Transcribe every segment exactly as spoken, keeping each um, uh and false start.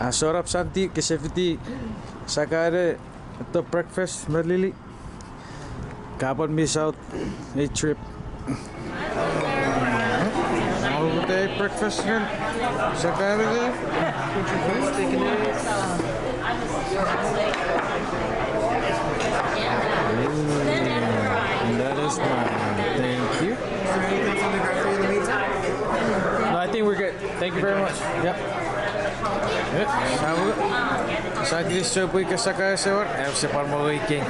Asonap Santi, kese fiti Sakae ne to breakfast me Lily. Kapwan miss out ei trip. All the day breakfast ren Sakae ne. Ooh, that is mine. Thank you. Is there anything else I can grab for you in the meantime? No, I think we're good. Thank you very much. Yep. Yep. Sa kilisou pwe ika Sakae ese wor, am sepwan mo weekend.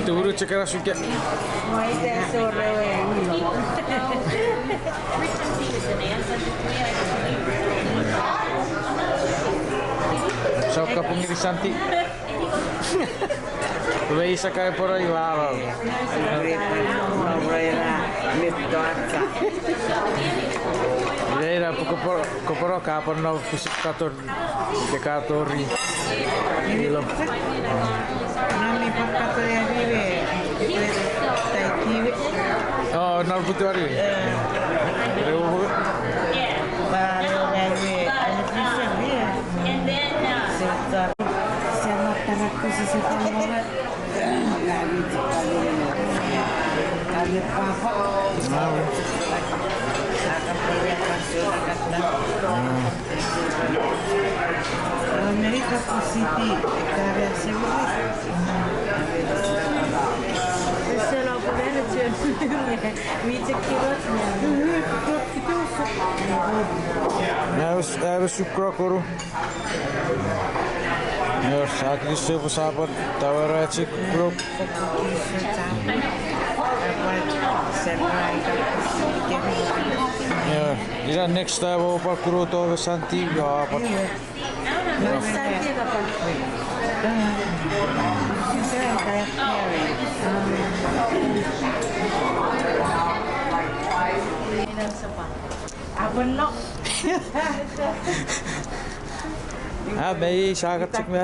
Tumunu chok ena suke. Sa kapung ngeni Santi. Iwe Sakae poro iwe aro. Ina pwe koporo, koporo kapwan no fusip katon. Ke ka tori. Ilo. Nami pwan kato ya rive. Taikiwe. Oh, non putu ariwe. Aru sukro kuru. Io, sa kinisou pwe sa pwan tawara chok kuru. Io, ina next time oupwe kuru to me Santi, io, a pwan. A, mei, sa kachik me.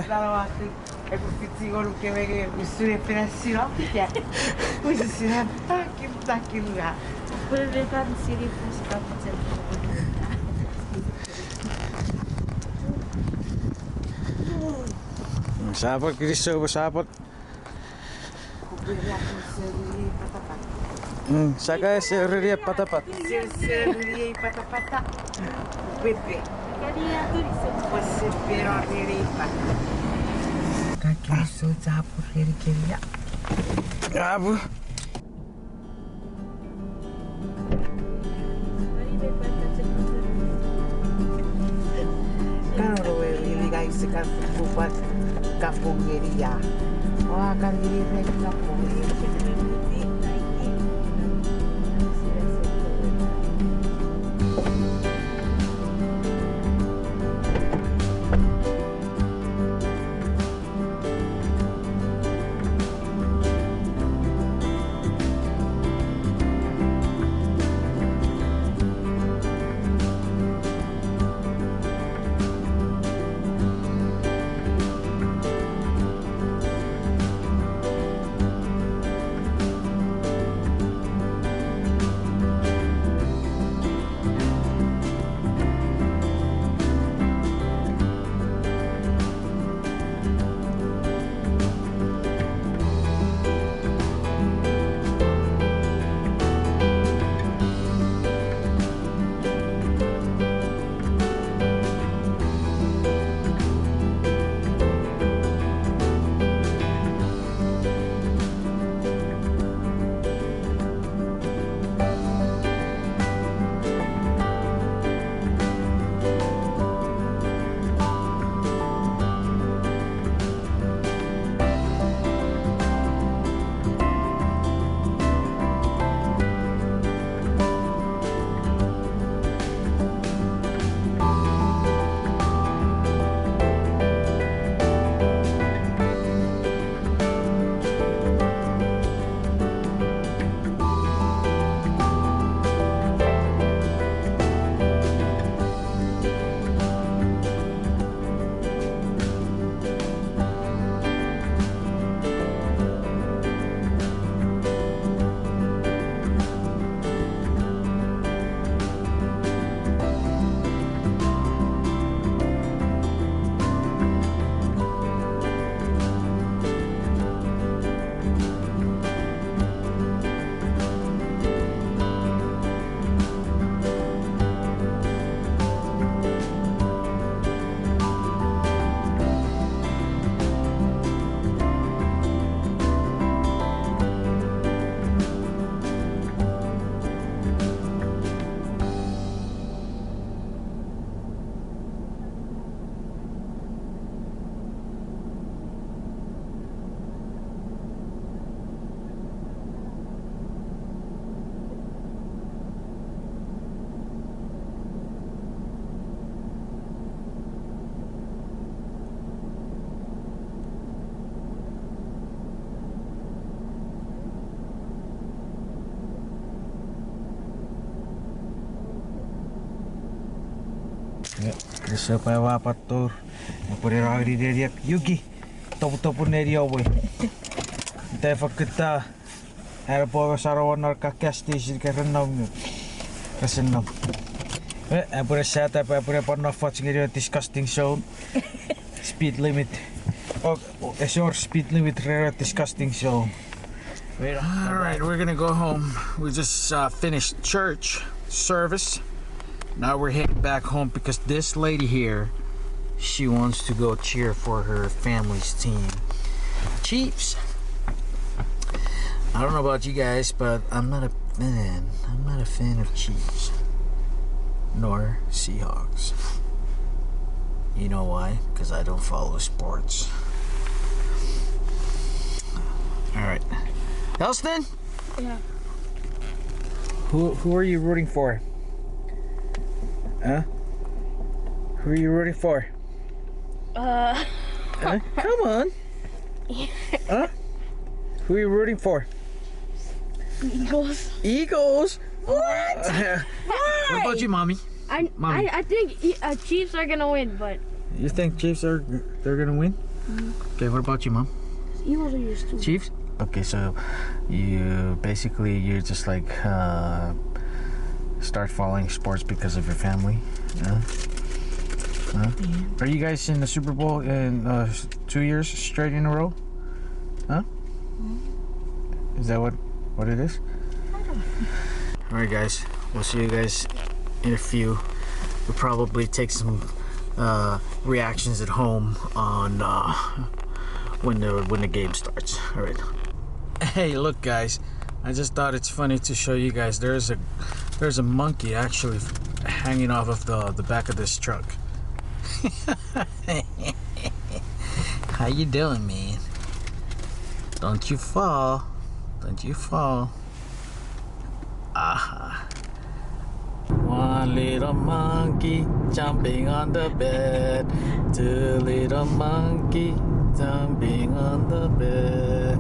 Epwe fiti ngonuk kewe nge usun e fena sino, ika usun sina takin, takin nga. Pwe me kan sini pus kapchen. Sa pwan kinisou, sa pwan. Mm, sa kae sereni ei patapat. Sereni ei patapata. Pepe. Pwe se pero reni ei pat. Ka kinisou chapur reni kenia. Apu. Karo we lili gai se ka fuku pat kapung ngeni ia. Oa kan ngeni ren kapung ngeni. Ese pwe ua pwan tour. Epwe ne rongeni neniak Yuki. Toputopun neni omwe. Ita fakkun ta. Are pwe saro won ar ka gas station ke ren nom ngu. Resen nom. E, epwe ne sata pwe epwe ne pwan no foch ngeni ewe disgusting zone. Speed limit. O, ese wor speed limit ren ewe disgusting zone. All right, we're gonna go home. We just uh, finished church service. Now we're heading back home because this lady here, she wants to go cheer for her family's team, Chiefs. I don't know about you guys, but I'm not a fan. I'm not a fan of Chiefs nor Seahawks. You know why? Because I don't follow sports. All right. Elston? Yeah. Who who are you rooting for? Huh? Who are you rooting for? Uh, Huh? Come on. Huh? Who are you rooting for? Eagles. Eagles? What? What about you, mommy? I, Mommy. I, I think e- uh, Chiefs are gonna win, but You think Chiefs are they're gonna win? Okay. What about you, mom? Eagles are yours too. Chiefs? Okay, so you basically you just like uh, start following sports because of your family. Yeah. Huh? Are you guys in the Super Bowl in uh, two years straight in a row? Huh? Is that what what it is? All right, guys. We'll see you guys in a few. We'll probably take some uh, reactions at home on uh, when the when the game starts. All right. Hey, look, guys. I just thought it's funny to show you guys. There's a there's a monkey actually hanging off of the the back of this truck. How you doing, man? Don't you fall. Don't you fall. Aha. One little monkey jumping on the bed. Two little monkey jumping on the bed.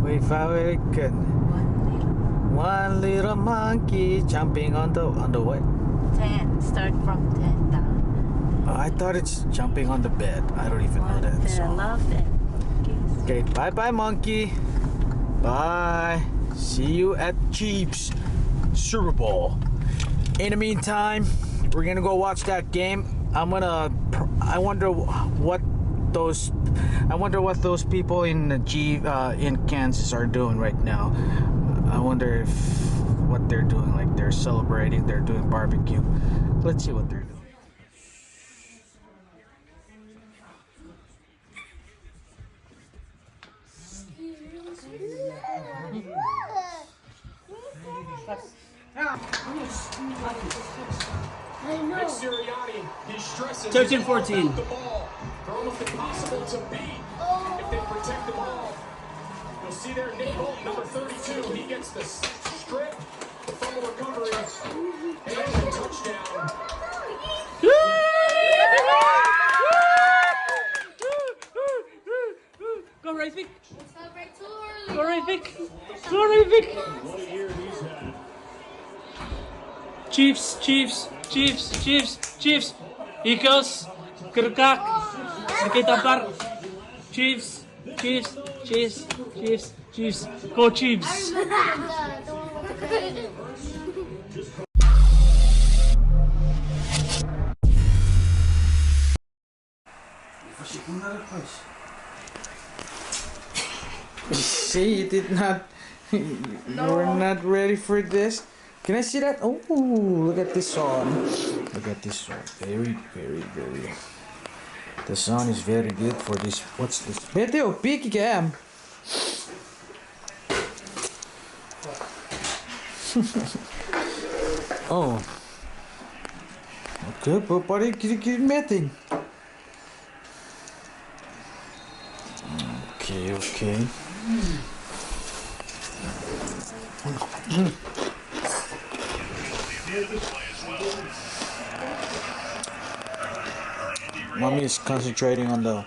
Wait, very good. One little monkey jumping on the on the what? Ten. Start from ten down. I thought it's jumping on the bed. I don't even know that song. Okay, bye bye, monkey. Bye. See you at Chiefs Super Bowl. In the meantime, we're gonna go watch that game. I'm gonna. I wonder what those. I wonder what those people in the G uh, in Kansas are doing right now. I wonder if what they're doing, like they're celebrating, they're doing barbecue. Let's see what they're doing. Nick Sirianni, he's stressing. Thirteen fourteen. The ball. They're almost impossible to beat if they protect the ball. You'll see there, Nick Bolton, number thirty-two. He gets the s- strip, the fumble recovery, and the touchdown. Go Rayfield! Go Rayfield! Go Rayfield! Chiefs, Chiefs, Chiefs, Chiefs, Chiefs. Eagles, Kirkak, Kirkitapar. Chiefs, Chiefs, Chiefs, Chiefs, Chiefs. Go Chiefs. See, you did not. You were not ready for this. Can I see that? Oh, look at this one. Look at this one. Very, very, very. The sun is very good for this. What's this? Meteo, big cam. Oh. Okay, but buddy, kiri kiri meeting. Okay, okay. Mommy is concentrating on the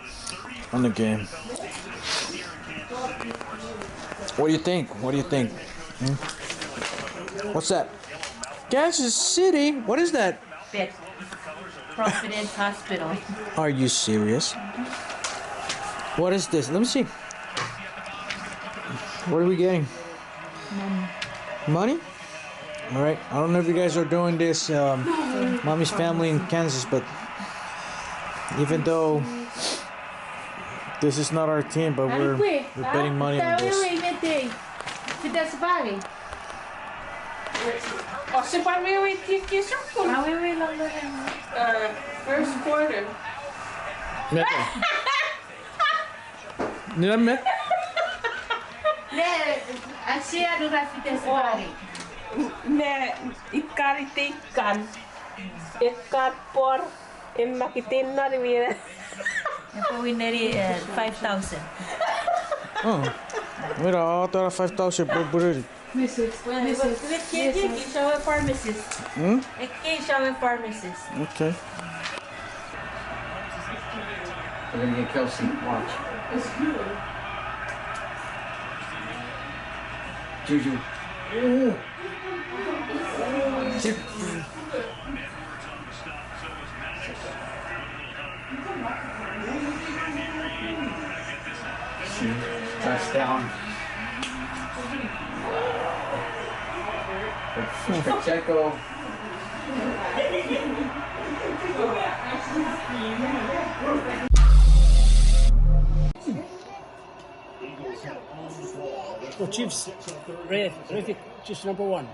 on the game. What do you think? What do you think? Hmm? What's that? Kansas City? What is that? Bed. Providence Hospital. Are you serious? What is this? Let me see. What are we getting? Money. Money? All right. I don't know if you guys are doing this, um, mommy's family in Kansas, but even though This is not our team, but we're, we're betting money on this. Wewe, wewe, wewe, wewe. Ose pwan wewe, wewe, wewe, wewe, wewe, wewe. Uh, first quarter. Mete. Nina met? Ne, asia nura fite sipari. Ne, ikari te ikan. Ekkan por, emma kiten nani mine. Epwe wineri, eh, five thousand. Oh. Mira, a tara five thousand pwe pureri. Missus, well, Missus, well, Missus. Ekkewe pharmacist. Hmm? Ekkewe pharmacist. Okay. We're gonna get Kelsey. Watch. Juju. Ooh. Touchdown. Pacheco. Oh, Chiefs. Red, Red, Chiefs number one.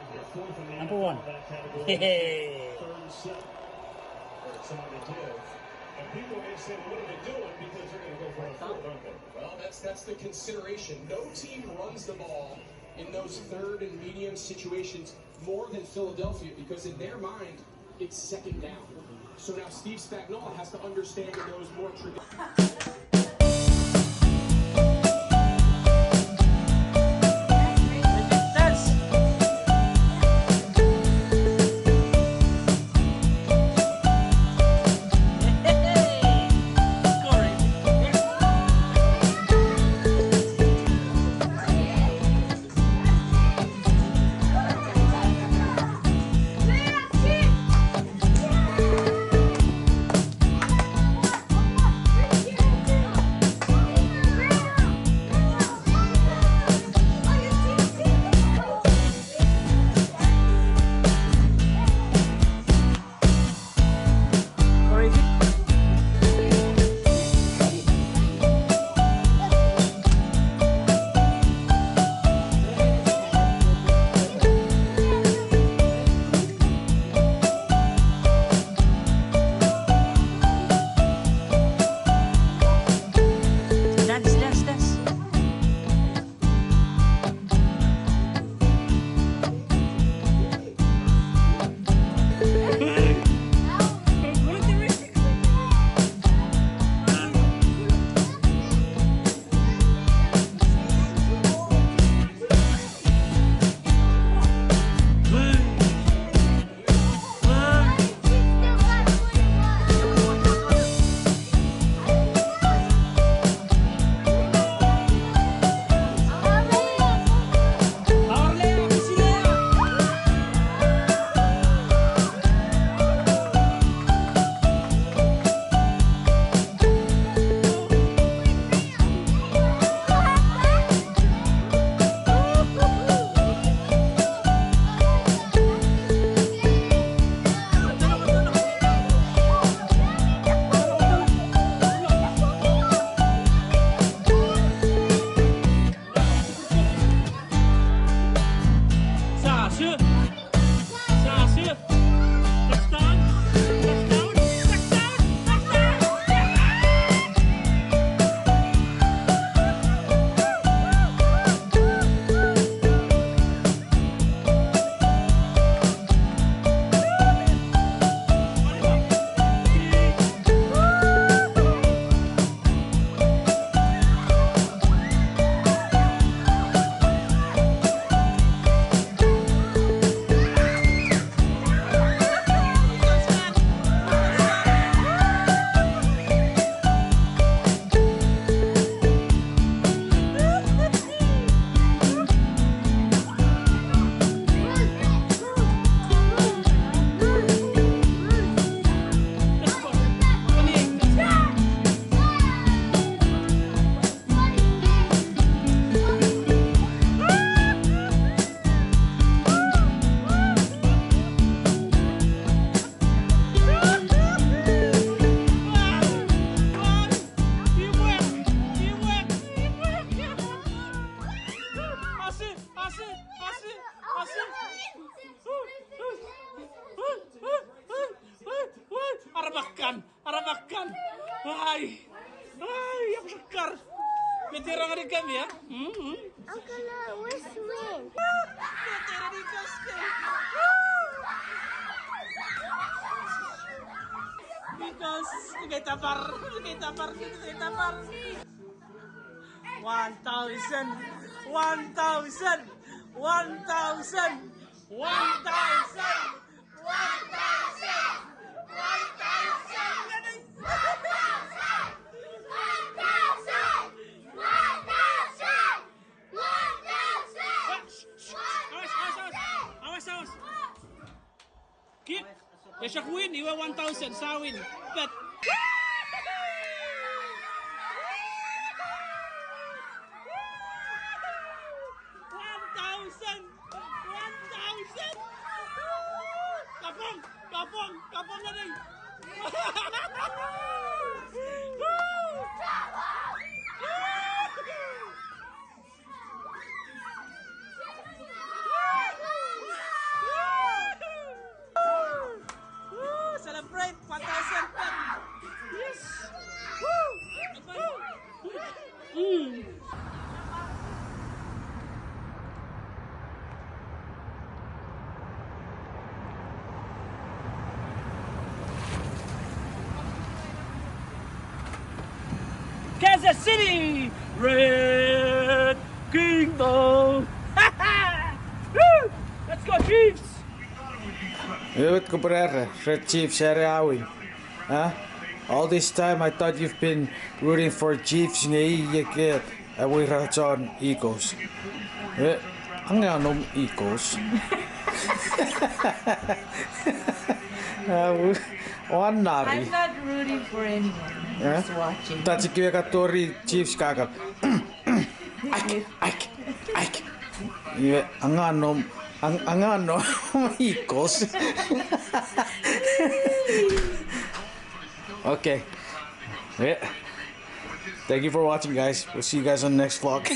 Number one. Hey. And people may say, "What are they doing?" Because they're gonna go for a fourth, aren't they? Well, that's, that's the consideration. No team runs the ball in those third and medium situations more than Philadelphia, because in their mind, it's second down. So now Steve Spagnuolo has to understand those more traditional Ai, ai, yak shakar. Met era ngeni kemi, a? Mm-hmm. Uncle, which win? Met era ni kaske. Because, ikei tapar, ikei tapar, ikei tapar. One thousand, one thousand, one thousand, one thousand. One thousand! One thousand! One thousand! One thousand! One thousand! Awas, awas, awas, awas, awas. Kip, esap win, iwe one thousand, sa win. Pet. One thousand! One thousand! Kapong! Kapong! Kapong ngeni! Woo! Celebrate one thousand! Yes! Woo! Woo! Mm. Kansas City! Red Kingdom! Woo! Let's go, Chiefs! Ewet, kopwe era, Red Chiefs are awin. Huh? All this time I thought you've been rooting for Chiefs nge iei ket, a we ra chon Eagles. Eh, anganom Eagles. Ah, we, wan nari. I'm not rooting for anyone. Huh? Just watching. Tachi kiwe ka tori Chiefs kaka. Aik, aik, aik. Iwe, anganom, ang-, anganom Eagles. Okay. Yeah. Thank you for watching, guys. We'll see you guys on the next vlog.